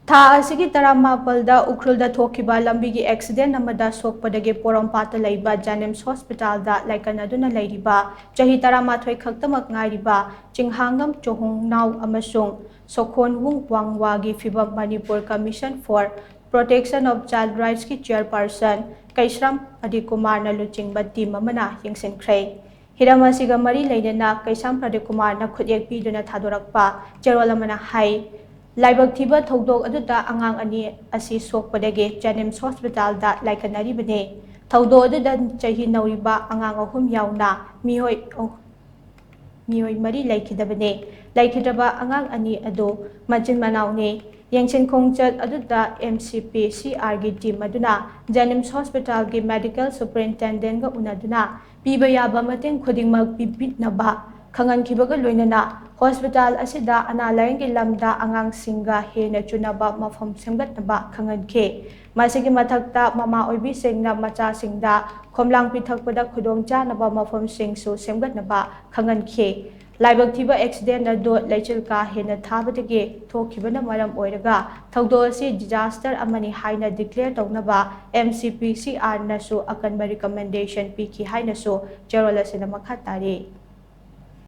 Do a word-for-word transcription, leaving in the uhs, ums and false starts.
ꯊꯥ ꯑꯁꯤꯒꯤ ꯇꯔꯥꯃꯥꯄꯜꯗ ꯎꯈ꯭ꯔꯨꯜꯗ ꯊꯣꯛꯈꯤꯕ ꯂꯝꯕꯤꯒꯤ ꯑꯦꯛꯁꯤꯗꯦꯟ ꯑꯃꯗ ꯁꯣꯛꯄꯗꯒꯤ ꯄꯣꯔꯣꯝꯄꯥꯠꯇ ꯂꯩꯕ ꯖꯦꯅꯤꯝꯁ ꯍꯣꯁꯄꯤꯇꯥꯜꯗ ꯂꯥꯏꯀꯠꯅꯗꯨꯅ ꯂꯩꯔꯤꯕ ꯆꯍꯤ ꯇꯔꯥꯃꯥꯊꯣꯏ ꯈꯛꯇꯃꯛ ꯉꯥꯏꯔꯤꯕ ꯆꯤꯡꯍꯥꯡꯉꯝ ꯆꯣꯍꯨꯡꯅꯥꯎ ꯑꯃꯁꯨꯡ ꯁꯣꯈꯣꯟꯋꯨꯡ ꯋꯥꯡꯋꯥꯒꯤ ꯐꯤꯕꯝ Manipur Commission for Protection of Child Rightsꯀꯤ ꯆꯤꯌꯔꯄꯔꯁꯟ ꯀꯩꯁ꯭ꯔꯥꯝ ꯑꯗꯤꯀꯨꯃꯥꯔꯅ ꯂꯨꯆꯤꯡꯕ ꯇꯤꯝ ꯑꯃꯅ ꯌꯦꯡꯁꯤꯟꯈ꯭ꯔꯦ꯫ ꯍꯤꯔꯝ ꯑꯁꯤꯒ ꯃꯔꯤ ꯂꯩꯅꯅ ꯀꯩꯁꯥꯝ ꯄ꯭ꯔꯗꯤꯞ ꯀꯨꯃꯥꯔꯅ ꯈꯨꯠꯌꯦꯛ ꯄꯤꯗꯨꯅ ꯊꯥꯗꯣꯔꯛꯄ ꯆꯦꯔꯣꯜ ꯑꯃꯅ ꯍꯥꯏ, ꯂꯥꯏꯕꯛ ꯊꯤꯕ ꯊꯧꯗꯣꯛ ꯑꯗꯨꯗ ꯑꯉꯥꯡ ꯑꯅꯤ ꯑꯁꯤ ꯁꯣꯛꯄꯗꯒꯤ ꯖꯦꯅꯤꯝꯁ ꯍꯣꯁꯄꯤꯇꯥꯜꯗ ꯂꯥꯏꯀꯠꯅꯔꯤꯕꯅꯤ꯫ ꯊꯧꯗꯣꯛ ꯑꯗꯨꯗ ꯆꯍꯤ ꯅꯧꯔꯤꯕ ꯑꯉꯥꯡ ꯑꯍꯨꯝ ꯌꯥꯎꯅ ꯃꯤꯑꯣꯏ ꯑꯍꯨ-, ꯃꯤꯑꯣꯏ ꯃꯔꯤ ꯂꯩꯈꯤꯗꯕꯅꯤ꯫ ꯂꯩꯈꯤꯗ꯭ꯔꯕ ꯑꯉꯥꯡ ꯑꯅꯤ ꯑꯗꯨ ꯃꯆꯤꯟ ꯃꯅꯥꯎꯅꯤ꯫ ꯌꯦꯡꯁꯤꯟ ꯈꯣꯡꯆꯠ ꯑꯗꯨꯗ ꯑꯦꯝ ꯁꯤ ꯄꯤ ꯁꯤ ꯑꯥꯔꯒꯤ ꯇꯤꯝ ꯑꯗꯨꯅ ꯖꯦꯅꯤꯝꯁ ꯍꯣꯁꯄꯤꯇꯥꯜꯒꯤ ꯃꯦꯗꯤꯀꯦꯜ ꯁꯨꯄꯔꯤꯟꯇꯦꯟꯗꯦꯟꯒ ꯎꯅꯗꯨꯅ ꯄꯤꯕ ꯌꯥꯕ ꯃꯇꯦꯡ ꯈꯨꯗꯤꯡꯃꯛ ꯄꯤꯕꯤꯅꯕ ꯈꯪꯍꯟꯈꯤꯕꯒ ꯂꯣꯏꯅꯅ ꯍꯣꯁꯄꯤꯇꯥꯜ ꯑꯁꯤꯗ ꯑꯅꯥ ꯂꯥꯌꯦꯡꯒꯤ ꯂꯝꯗ ꯑꯉꯥꯡꯁꯤꯡꯒ ꯍꯦꯟꯅ ꯆꯨꯅꯕ ꯃꯐꯝ ꯁꯦꯝꯒꯠꯅꯕ ꯈꯪꯍꯟꯈꯤ꯫ ꯃꯁꯤꯒꯤ ꯃꯊꯛꯇ ꯃꯃꯥ ꯑꯣꯏꯕꯤꯁꯤꯡꯅ ꯃꯆꯥꯁꯤꯡꯗ ꯈꯣꯝꯂꯥꯡ ꯄꯤꯊꯛꯄꯗ ꯈꯨꯗꯣꯡꯆꯥꯅꯕ ꯃꯐꯝꯁꯤꯡꯁꯨ ꯁꯦꯝꯒꯠꯅꯕ ꯈꯪꯍꯟꯈꯤ꯫ ꯂꯥꯏꯕꯛ ꯊꯤꯕ ꯑꯦꯛꯁꯤꯗꯦꯟ ꯑꯗꯨ ꯂꯩꯆꯤꯜ ꯀꯥ ꯍꯦꯟꯅ ꯊꯥꯕꯗꯒꯤ ꯊꯣꯛꯈꯤꯕꯅ ꯃꯔꯝ ꯑꯣꯏꯔꯒ ꯊꯧꯗꯣꯛ ꯑꯁꯤ ꯗꯤꯖꯥꯁꯇꯔ ꯑꯃꯅꯤ ꯍꯥꯏꯅ ꯗꯤꯀ꯭ꯂꯦꯌꯔ ꯇꯧꯅꯕ ꯑꯦꯝ ꯁꯤ ꯄꯤ ꯁꯤ ꯑꯥꯔꯅꯁꯨ ꯑꯀꯟꯕ ꯔꯤꯀꯃꯦꯟꯗꯦꯁꯟ ꯄꯤꯈꯤ ꯍꯥꯏꯅꯁꯨ ꯆꯦꯔꯣꯜ ꯑꯁꯤꯗ ꯃꯈꯥ ꯇꯥꯔꯤ꯫